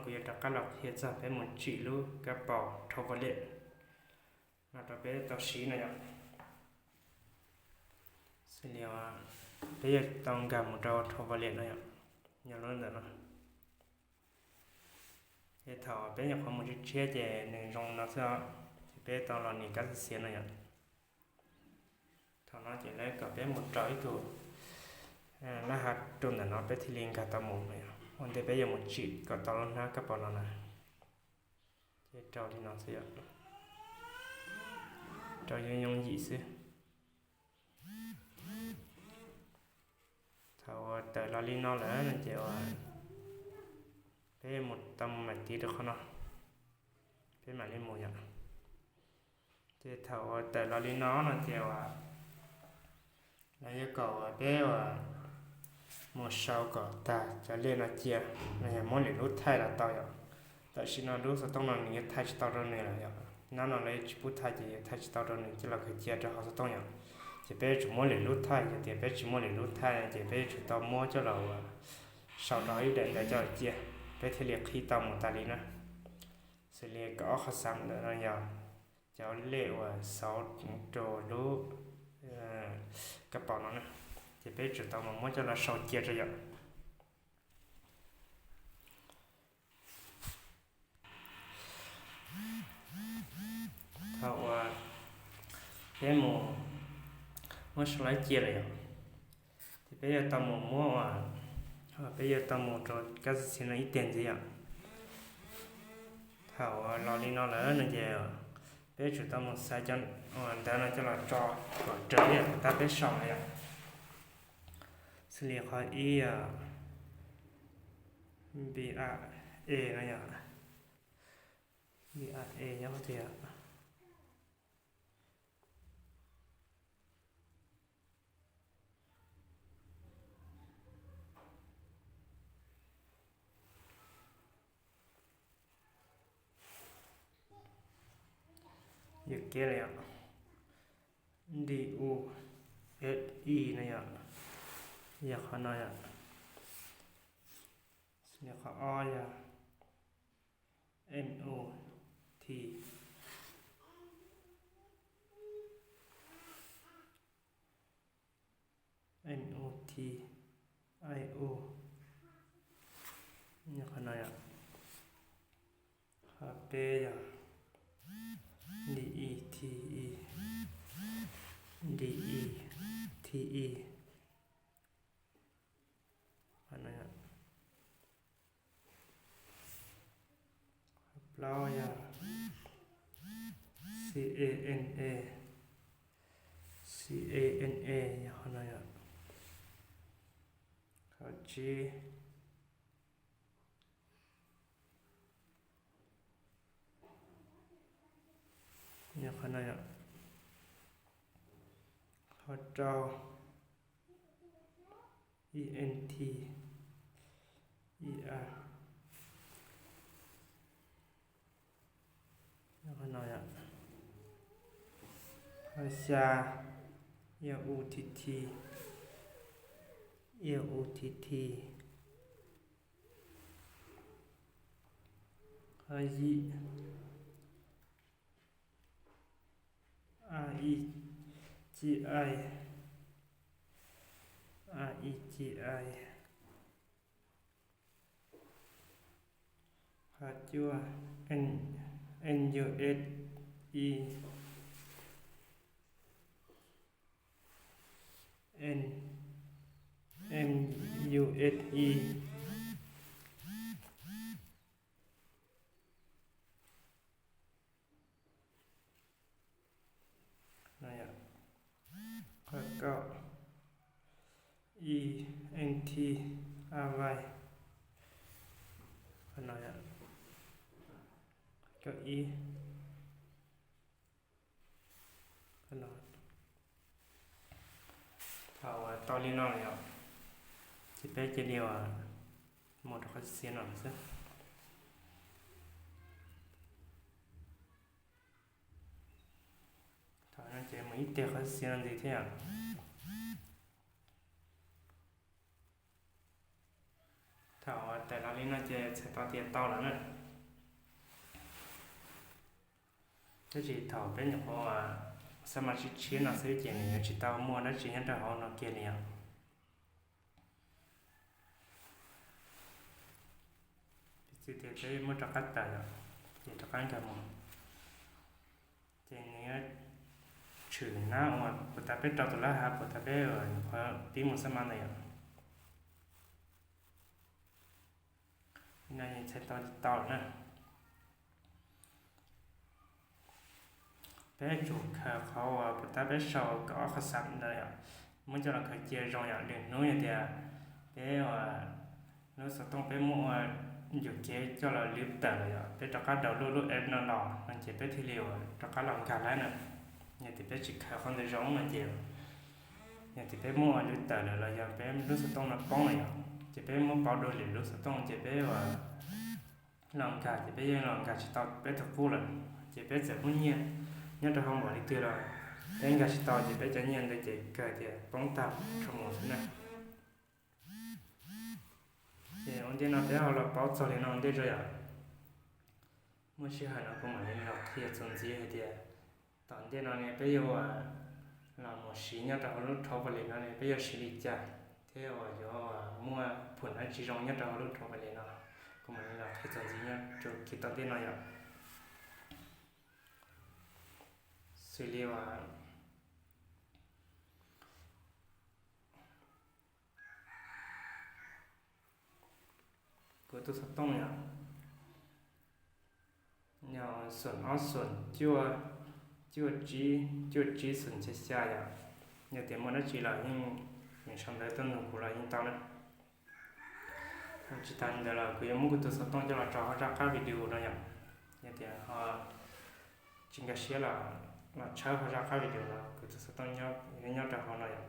Kuv yuav rov qab los qhia txog peb mus tsim lub kab paus rhau valej no rau peb tau siv no yom. Xws li peb yuav tau nkag mus rau rhau valej no yom, yog lub ntawm no. Ces thaum peb nyuam qhuav mus tshiab tshiab ces nws zoo no xwb, ces peb tau los nim kab xiav xiav no yom. Thaum no ces lawv kom peb mus rau ib tug lab hav rau ntawm no peb thiaj li nkag tau mus no yom. Ua ntej peb yuav mus tsim kom tau lub hnab kab paus no na, ces rau li no xwb yom, rau yooj yooj yim xwb. Thaum uas tawm los li no lawm no ces uas peb mus tau mus mam tiv rau qhov no, peb mam li mus yom. Ces thaum uas tawm los li no no ces uas lawv yuav kom uas peb uas mus sau kom tag cov lej no cia, no yog muab lwm lub thaij los tau yom. Tam sim no lub xov tooj no nws yuav thaij tsis tau rau nws lawm yom, nab no lawv tsis pub thaij ces yuav thaij tsis tau rau nws coj los khaws cia rau hauv xov tooj yom. Ces peb yuav tsum muab lwm lub thaij, yog tias peb tsis muab lwm lub thaij ces peb yuav tsum tau muab coj los uas sau rau ib daim ntawv coj los cia, peb thiaj li qhib tau mus tas li na. Xws li kaum ob qhov xav ntawm no yog cov lej uas xauv rau lub kab paus no na, ces peb tsum tau mus muab coj los sau cia rau yom. Thaum uas peb mus muab sau lawv cia lawm yom, ces peb yuav tau mus muab uas, peb yuav tau mus rau kab xiav xiav no ib tiag ntxiv yom. Thaum uas los li no lawm no ces peb tsum tau mus xaiv cov uas ntawv no coj los tso kom raws li tom qab peb sau no yom. Xws li qhov ib, B A E no yom, B A E nyob tiag. Yuam kev li yom, D U S I no yom, yog qhov no yom. Xws li qhov ob yog N U T, N U T I O, yog qhov no yom. Qhov peb yog D E T E, D E T E, qhov no yom. Qhov plaub yog C A N A, C A N A yog qhov no yom. Qhov tsib yog qhov no yom. Qhov rau E N T E R, qhov no yom. Qhov xya yog U T T, yog U T T. Qhov yim A I C I, A I C I. Qhov cuaj N U S E, N N U S E. Qhov kaum E N T R Y, qhov no yom. Kaum ib, qhov no. Thaum uas tau li no lawm yom, ces peb cia li uas mus rau qhov xiav no lawm xwb. Thaum no ces mus ib teg qhov xiav no ntxiv thiab yom. Thaum uas Tawm los li no ces txhais tau tias tau lawm na. Tab sis thaum peb nyuam qhuav xab mas tshiab tshiab no xwb ces nws yuav tsis tau muaj dab tsi nyob rau hauv no kiag li os. Piv txwv tias peb muab rov qab tawm os, ces rov qab nkag mus, ces nws yuav tshwm nab uas puas tas peb rau tus lab hav puas tas peb nyuam qhuav pib mus xab mas ntawd yom. No txhais tau tau na. Peb tsum khaws qhov uas puas tas peb sau kaum ob qhov xab ntawd yom, muab coj los khaws cia zoo yom. Lwm hnub yog tias peb uas lub xov tooj peb muab ua ncua kev coj los lwv tawm lawm yom, peb rov qab daus lub lub app no los no ces peb thiaj li uas rov qab los nkag lawm na. Yog tias peb tsis khaws qhov ntawd zoo no ces, yog tias peb muab ua lwv tawm lawm los yog peb lub xov tooj no poob lawm yom, ces peb muab pauv dua lwm lub xov tooj ces peb uas los nkag ces peb yeej los nkag tsis tau peb tus qub lawm. Ces peb txawm muaj nyiaj nyob rau hauv npaum li twg los peb nkag tsis tau ces peb cov nyiaj ntawd ces kawg tias poob tag nrho mus xwb na. Ces ua ntej no peb ho los paub txog li no ntej tso yom. Muaj sij hawm no kuv mam li los qhia txuas ntxiv hais tias tom ntej no ne peb yuav los mus siv nyob rau hauv lub rhov pam li no ne peb yuav siv li cas thiab uas yuav muaj phum dab tsi zoo nyob rau hauv lub rhov pam li no. Kuv mam li los qhia txuas ntxiv nyob rau kiag tom ntej no yom. Xws li uas kuv tus xov tooj yom, yog xoom ob xoom cuaj, cuaj tsib, cuaj tsib xoom xya xya yom. Yog tias muaj dab tsi los yeej, nws sau ntawv tuaj nug kuv los yeej tau na. Tsis tas li ntawd los kuv yuav muab kuv tus xov tooj coj los tso hauv zaj qab video no yom. Yog tias ho tsis nkag siab los, los tshawb hauv zaj qab video no kuv tus xov tooj nyob, nyob rau hauv no yom.